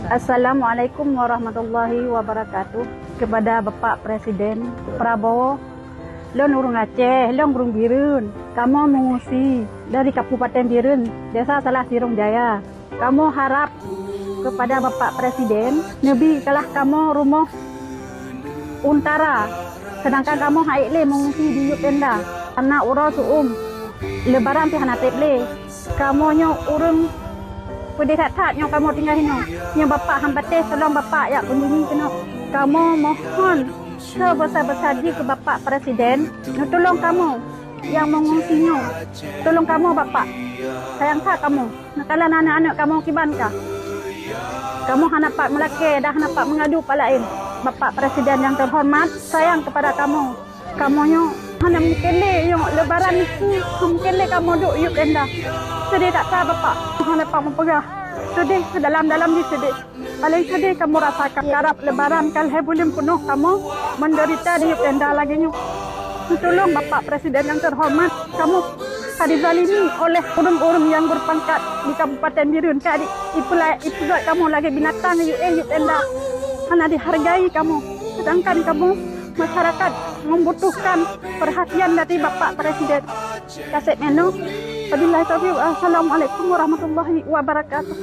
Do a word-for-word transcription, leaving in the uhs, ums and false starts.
Assalamualaikum warahmatullahi wabarakatuh. Kepada Bapak Presiden Prabowo, lôn ureuëng Aceh, lôn ureuëng Bireuen. Kamoe mengungsi dari Kabupaten Bireuen, Desa Salah Sirong Jaya. Kamoe harap kepada Bapak Presiden, neubi kalah kamoe rumoh untara, seudangkan kamoe han ék lé mengungsi di yup tenda. Aneuk uroe seu-uem, Lebaran pih hana treb lé. Kamoe nyoe ureuëng peudeh that-that nyoe kamoe tinggai hinoe. Nyoe Bapak han patéh, tolong Bapak jak kunjungi keunoe. Kamoe mohon sebesar-besar jih keu Bapak Presiden, neutulông kamoe nyang mengungsi nyoe. Tulông kamoe Bapak, sayang that kamoe. Neukalon aneuk-aneuk kamoe kiban ka. Kamoe hana pat meulakée dan hana pat meungadu pat laén. Bapak Presiden nyang teuhoreumat, sayang keupada kamoe. Kamoe nyoe hana mungken lé nyoe Lebaran nyoe, hana mungken lé kamoe duek yup tenda. Seudeh that-that Bapak, hana pat meupeugah. Seudeh dalam-dalam jih seudeh. Paléng seudeh kamoe rasakan karab Lebaran ka lhée buleuen peunoh kamoe meudeurita di yup tenda lagée nyoe. Neutulông Bapak Presiden nyang teuhoreumat, kamoe ka dizalimi oleh ureuëng-ureuëng nyang beupangkat di Kabupaten Bireuen, ka di, ipeula-, ipeugét kamoe lagée binatang di yup, eh, yup tenda. Hana dihargai kamoe, seudangkan kamoe masyarakat membutuhkan perhatian dari Bapak Presiden. Kaseb meunoe, wabillahi taufiq, assalamualaikum warahmatullahi wabarakatuh.